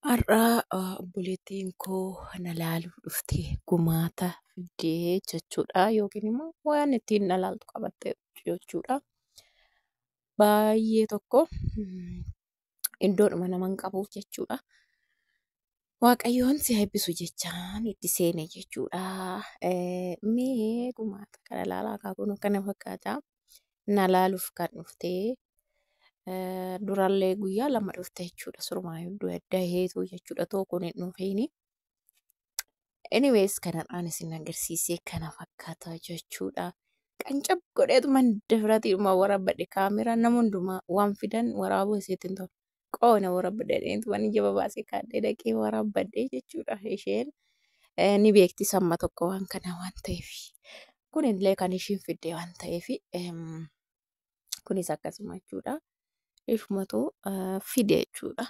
Har'a obboleettiin koo na laaluu dhuftee gumaata fiddee jechuudha. Yookiin immoo waan ittiin na laaltu qabattee jechuudha. Baay'ee tokko iddoodhuma nama hin qabuuf jechuudha. Waaqayyoon si haa eebbisu jechaan itti seene jechuudha. Mee gumaata kana ilaalaa akaakuun akkana fakkaata. Na laaluuf kan dhuftee durallee guyyaa 2 dhufte jechuudha. Surumaa iddoo adda heetu jechuudha. Too kun hin dhufiini. Anyways kanarraan isin agarsiisee kana fakkaata jechuudha. Qancab godheetuma dafiratiidhuma waraabadhe kaameraa nama hundumaa waan fidan waraabuu isiitti hin tolu. Qoona waraabadhe dheentuma ija babaasee kaadhee dhaqee waraabbadhe jechuudha. Isheen ni beekti samma tokko waan kana waan ta'eef. Kunillee kan ishiin fidde waan ta'eef kunis akkasuma jechuudha. Ishumatu fide jechuudha.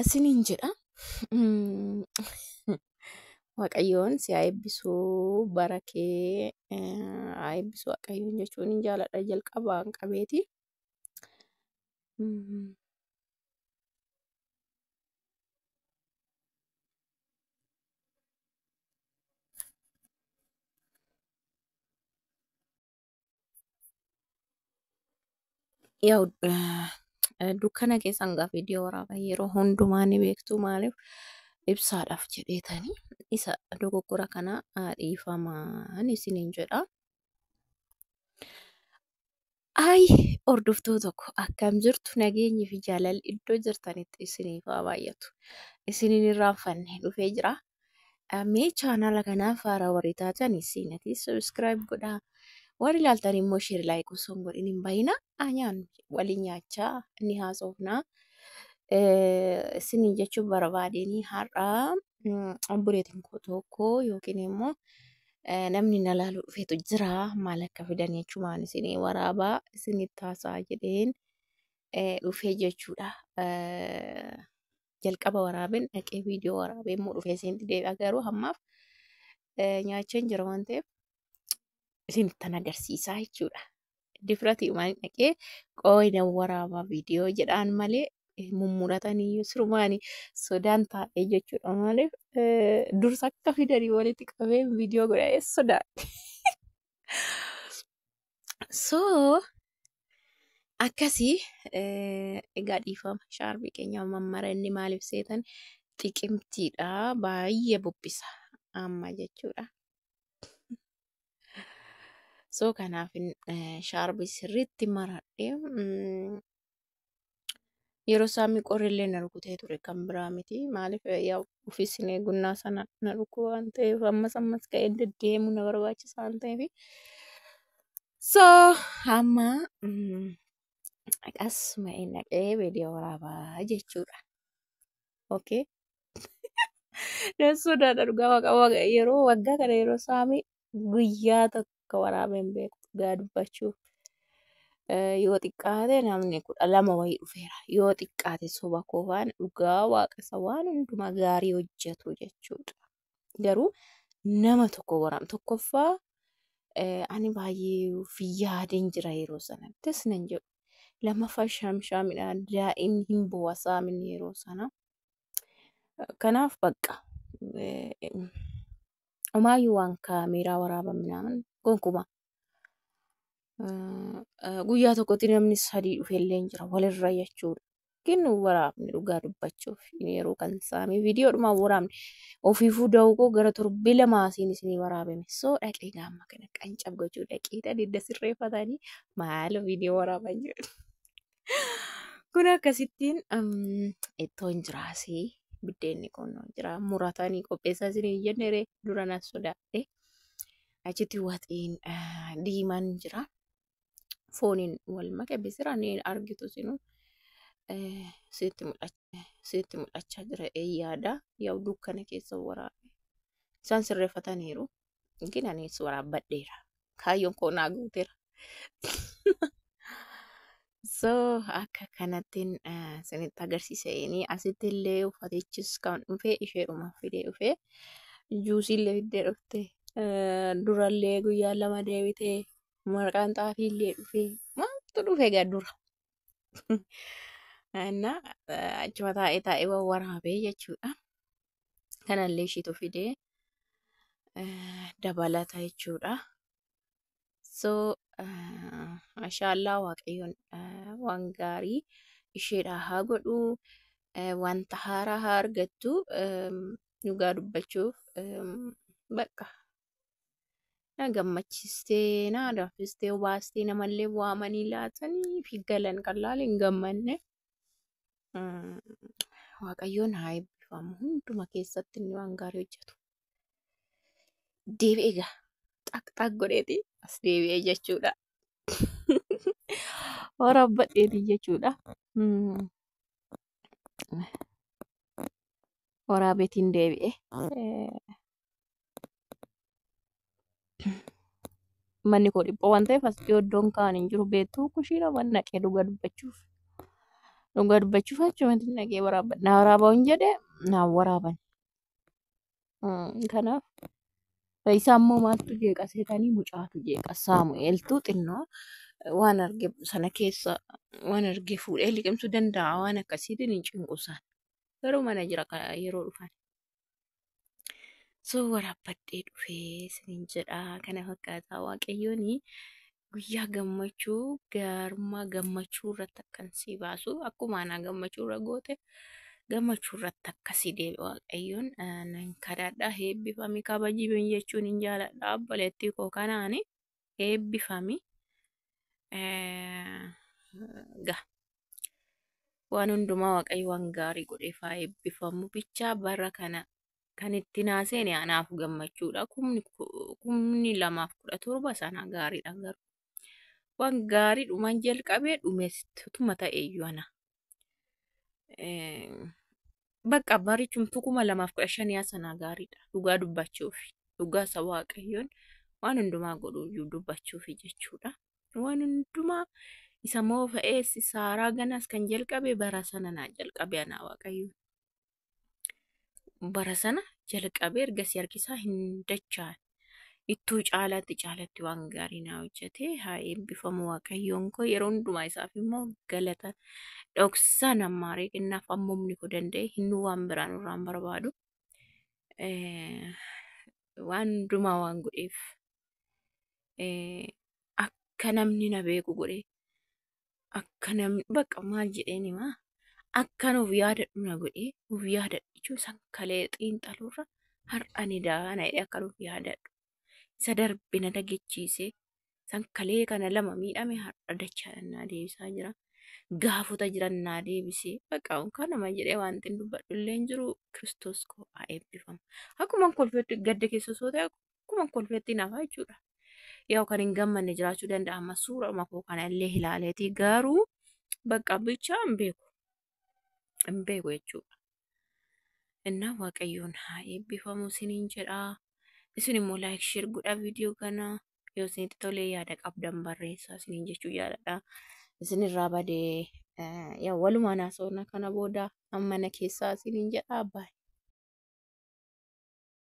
Siniin jedha. Waaqayyoon si haa eebbisu bara kee haa eebbisu Waaqayyoon jechuun hin jaaladha jalqabaan qabeeti. Yaa'u dukkana keessan gaafa viidiyoo waraaban yeroo hundumaa ni beektu maaliif ibsaadhaaf jedheetanii isa dogoggora kana dhiifamaan isiniin jedha. Ayi hordoftoota tokko akkam jirtu nageenyi fi jaalalli iddoo jirtanitti isiniif haa baay'atu. Isiniin irraanfanne dhufee jira. Mee chaanala kanaaf haaraa warri taatan isinati subscribe godhaa. Warri ilaaltan immoo share like osoo hin godhin hin bahina. Nyaannu waliin nyaachaa ni haasofna. Isiniin jechuun barbaadeenii har'a obboleettiin koo tokko yookiin immoo namni na laaluu dhufeetu jira. Maal akka fidan jechumaan isinii waraabaa isinitti haasa'a jedheen dhufee jechuudha. Jalqaba waraabeen dhaqee viidiyoo waraabee immoo dhufee isinitti deebi'a. Garuu ammaaf nyaachaa hin jira waan ta'eef isinittan agarsiisaa jechuudha. Difratiimaan dhaqee qooyina waraabaa viidiyoo jedhaan malee mummuratanii sirumaanii sodaan taa'ee jechuudha. Maaliif dursa akka fidanii walitti qabee viidiyoo godhee sodaadhe. So akkasii egaa dhiifama shaarbii keenya mammara inni maaliif seetan xiqimtiidha baay'ee bubbisa amma jechuudha. So kanaaf shaarbii sirriitti maradhee yeroo saamii qorrillee na rukutee ture kan biraa miti. Maaliif yaa ofiis hin eegunnaa sana na dhukkuba waan ta'eef ammas ammas ka'ee deddeemuu na barbaachisa waan ta'eef. So amma akkasuma hin dhaqee viidiyoo waraabaa jechuudha. Okay. Nan sodaadha dhugaa waaqa yeroo waggaa kana yeroo saamii guyyaa tokko waraabee hin beeku dhugaa dubbachuuf. Yoo xiqqaate namni 12 wayii dhufeera. Yoo xiqqaate soba koo faana dhugaa waaqa isa waan hundumaa gaarii hojjetu jechuudha. Garuu nama tokko waraabne tokkoffaa ani baay'ee of yaadeen jira yeroo sana. Das nan jedhu. Lammaffaa shamshaamidhaan daa'imni hin boo'a saaminni yeroo sana. Kanaaf bakka homaayyuu waan kaameeraa waraaban minaamin gonkumaa. Guyyaa tokkotti namni 3 dhufellee hin jira walirra jechuudha. Kennu waraabne dhugaa dubbachuuf yeroo kan saamee viidiyoodhumaan waraabne ofiifuu da'uu koo gara torbee 2 asiin isinii waraabame. So dhaqee gaamma kana qancab gochuu dhaqee didda sirreeffatanii maal viidiyoo waraaban jedhu. Kun akkasittiin ittoon jiraasii biddeenni kun jira muratanii qopheessaa isinii jennee dura na sodaadhe. Achitti waxiin diimaan jira. Fooniin wal make bisira ni argitu isinuu sitti mul'achaa jira yaada. Yaa'u dukkana keessa waraabe. Isaan sirreeffataniiru. Gin anis waraabbadheera. Kaayyoon koo naa guuteera. So akka kanattiin isinitti agarsiisanii asitti illee uffatichis kan dhufe isheedhuma fidee dhufe juusiillee fiddee dhufte durallee guyyaa 2 deebitee marqaan xaafii illee dhufe maaltu dhufe egaa dura. Innaa achuma taa'ee taa'ee waraabee jechuudha. Kanallee ishiitu fidee dabalata jechuudha. So mashaallaa, Waaqayyoon waan gaarii isheedhaa haa godhu, wanta haaraa haa argattu. Dhugaa dubbachuuf bakka na gammachiistee, na danfistee, baastee, namallee waamanii laatanii fi galan kan laale hin gammanne. Waaqayyoon haa eebbifamu, hunduma keessatti inni waan gaarii hojjetu. Deebi'ee egaa xaq xaq godheeti as deebi'ee jechuudha. Waraabbadheeti jechuudha. Waraabeetiin deebi'e. Manni koo dhiphoo waan ta'eef as dhiyoo iddoon kaan hin jiru beektu, kushiina naqee dhugaa dubbachuuf. Dhugaa dubbachuuf achumatti naqee waraabbadha. Na waraabaa hin jedhee naan waraaban. Kanaaf isaa immoo maaltu jeeqa seetanii? Mucaatu jeeqa. Saamu'eeltu xinnoo waan arge sana keessa waan arge fuudhee liqimsuu danda'a, waan akkasiitiin hin cinqusaan. Garuu mana jira yeroo dhufan. So waraabbadhee dhufee isiniin jedha, kana fakkaataa. Waaqayyoon guyyaa gammachuu, gaarummaa gammachuu irratti akkan si baasu, akkuma anaa gammachuu irra goote gammachuu irratti akkasii deebi'u Waaqayyoon nan kadhadha. Eebbifami, kabajimi jechuun hin jaaladha obboleettii koo kanaani, eebbifami. Gaa waan hundumaa Waaqayyo waan gaarii godheef haa eebbifamu. Bichaa bara kana kan itti naaseene anaaf gammachuudha. 2017 sana gaariidha, garuu waan gaarii dhumaan jalqabee dhumes tuma ta'e iyyuu ana. Bakka barichumtuu 2015 sana gaariidha dhugaa dubbachuuf, dhugaa isa Waaqayyoon waan hundumaa godhu iyyuu dubbachuuf jechuudha. Waan hundumaa isa moofa'ees saaraa ganas kan jalqabe bara sana naa jalqabe anaa Waaqayyoon. Bara sana jalqabee ergasii harkisaa hin dachaan. Ittuu caalaatti caalatti waan gaarii naa hojjete. Haa eebbifamu Waaqayyoon koo, yeroo hundumaa isaaf immoo galata dhoksaan ammaaree kennaaf, amma humni koo danda'e hin waan biraan irraan barbaadu. Waan hundumaa waan godheef, akka namni na beeku godhe, akka namni bakka maal jedheen himaa, akka nuuf yaadadhu na godhe. Nuuf yaadadhu jechuun san kalee xiinxaluurra har'a ni daana jedhee akka nuuf yaadadhu isa darbe na dagachiise, san kalee kana lama miidhame har'a dachaadhaan naa deebisaa jira. Gaafota jiran naa deebisee, bakka kanuma jedhee wanti hin dubbadhu illee hin jiru. Kiristoos koo haa eebbifamu. Akkuma kolfeetti gadda keessa osoo ta'e akkuma kolfeetti nafa jechuudha. Yaa kan hin gammanne jiraachuu danda'a, amma suura koo kana illee ilaaleeti, garuu bakka bichaa hin beeku. Hin beeku jechuudha. Innaa Waaqayyoon haa eebbifamu isiniin jedhaa. Isin immoo like, share godhaa viidiyoo kana. Yoo isinitti tolee yaada qabdan barreessaa isiniin jechuu jaaladha. Isinirraa badee yaa walumaan haasofna kana booda mana keessaa isiniin jedhaa, baay'ee.